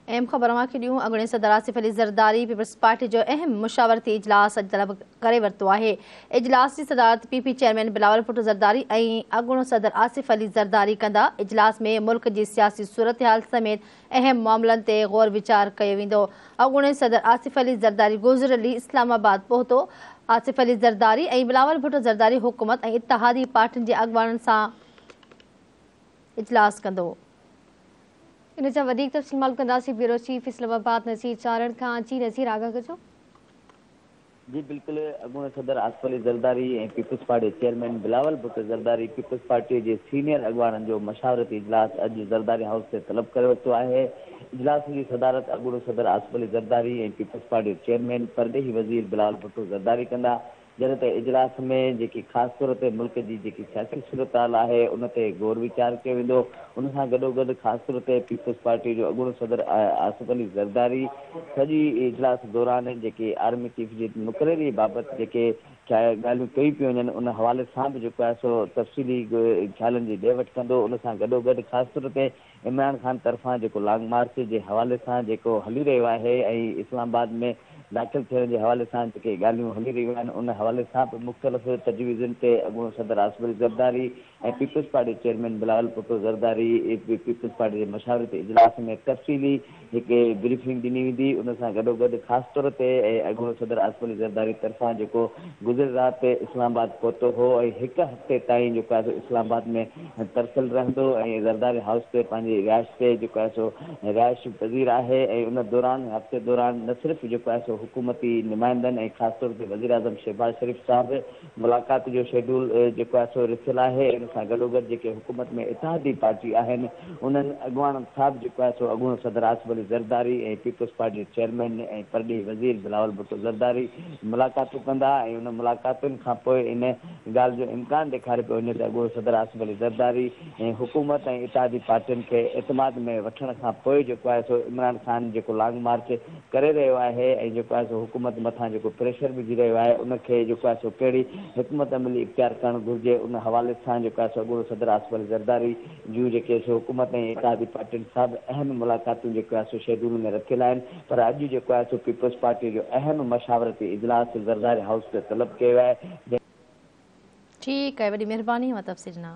اهم خبر اوهان کي ڏيون، اڳوڻي صدر آصف علي زرداري پيپلز پارٽي جو اهم مشاورتي اجلاس اڄ طلب ڪري ورتو آهي. اجلاس جي صدارت P P chairman Bilawal Bhutto Zardari ۽ اڳوڻو صدر آصف علي زرداري ڪندا. اجلاس ۾ ملڪ جي سياسي صورتحال سميت اهم معاملن تي غور ويچار ڪيو ويندو. اڳوڻي صدر آصف علي زرداري گذريل ڏينهن اسلام آباد پهتو. آصف علي زرداري ۽ بلاول ڀٽو زرداري حڪومت ۽ اتحادي پارٽين جي اڳواڻن سان اجلاس ڪندو. ان جا وڌيڪ تفصيل معلوم ڪنداسين بيورو چيف اسلام آباد نذير چارڻ کان جي نذير آگاهه ڪجو. جي بلڪل اڳوڻي صدر Asif Ali Zardari ۽ Peoples Party chairman Bilawal Bhutto Zardari Peoples Party جي سينيئر اڳواڻن جو مشاورتي اجلاس اڄ زرداري هائوس تي طلب ڪري ورتو آهي اجلاس جي صدارت اڳوڻو صدر Asif Ali Zardari ۽ peoples party chairman پرڏيهي وزير بلاول ڀٽو زرداري ڪندا جڏهن ته اجلاس ۾ جيڪي خاص طور تي ملڪ جي جيڪي سياسي صورتحال آهي ان تي غور ويچار ڪيو ويندو ان سان گڏوگڏ خاص طور تي پيپلز پارٽي جو اڳوڻو صدر آصف علي زرداري سڄي اجلاس دوران جيڪي آرمي چيف جي مقرري بابت جيڪي ڳالهيون ڪيون پيون وڃن ان حوالي سان به جيڪو آهي سو تفصيلي خيالن جي ڏي وٺ ڪندو ان سان گڏوگڏ خاص طور تي عمران خان طرفان جيڪو لانگ مارچ جي حوالي سان جيڪو هلي رهيو آهي ۽ اسلام آباد ۾ داخل ٿيڻ جي حوالي سان جيڪي ڳالهيون هلي رهيون آهن ان حوالي سان به مختلف تجويزن تي اڳوڻو صدر Asif Ali Zardari ۽ Peoples Party chairman Bilawal Bhutto Zardari Peoples Party جي مشاورتي اجلاس ۾ تفصيلي هڪ بريفنگ ڏني ويندي ان سان گڏوگڏ خاص طور تي اڳوڻو صدر آصف علي زرداري طرفان جيڪو گذريل رات اسلام آباد پهتو هو ۽ هڪ هفتي تائين جيڪو آهي سو اسلام آباد ۾ ترسيل رهندو ۽ زرداري هائوس تي پنهنجي رهائش تي جيڪو آهي سو رهائش پذير آهي ۽ ان دوران هفتي دوران نه صرف جيڪو آهي سو حڪومتي نمائندن ۽ خاص طور تي وزيراعظم شهباز شريف سان به ملاقات جو شيڊول جيڪو آهي سو رٿيل آهي ان سان گڏوگڏ جيڪي حڪومت ۾ اتحادي پارٽي آهن انهن اڳواڻن سان به جيڪو آهي سو اڳوڻو صدر آصف علي زرداري ۽ پيپلز پارٽي جي چيئرمين ۽ پرڏيهي وزير بلاول ڀٽو زرداري ملاقاتون ڪندا ۽ ان ملاقاتن کان پوء ان ڳالهه جو امڪان ڏيکاريو پيو وڃي ته اڳوڻو صدر آصف علي زرداري ۽ حڪومت ۽ اتحادي پارٽين کي اعتماد ۾ وٺڻ کان پوء جيڪو آهي سو عمران خان جيڪو لانگ مارچ ڪري رهيو آهي ۽ جيڪو آهي سو حڪومت مٿان جيڪو پريشر وجهي رهيو آهي ان کي جيڪو آهي سو ڪهڙي حڪمت عملي اختيار ڪرڻ گهرجي ان حوالي سان جيڪو آهي سو اڳوڻو صدر آصف علي زرداري جون جيڪي سو حڪومت ۽ اتحادي پارٽين سان به اهم ملاقاتون جيڪو آهي سو شيڊول ۾ رٿيل آهن پر اڄ جيڪو آهي سو پيپلز پارٽي جو اهم مشاورتي اجلاس زرداري هائوس تي طلب ڪيو ويو آهي جنهن ٺيڪ آهي وڏي مهرباني اوهان تفصيل ڏنا.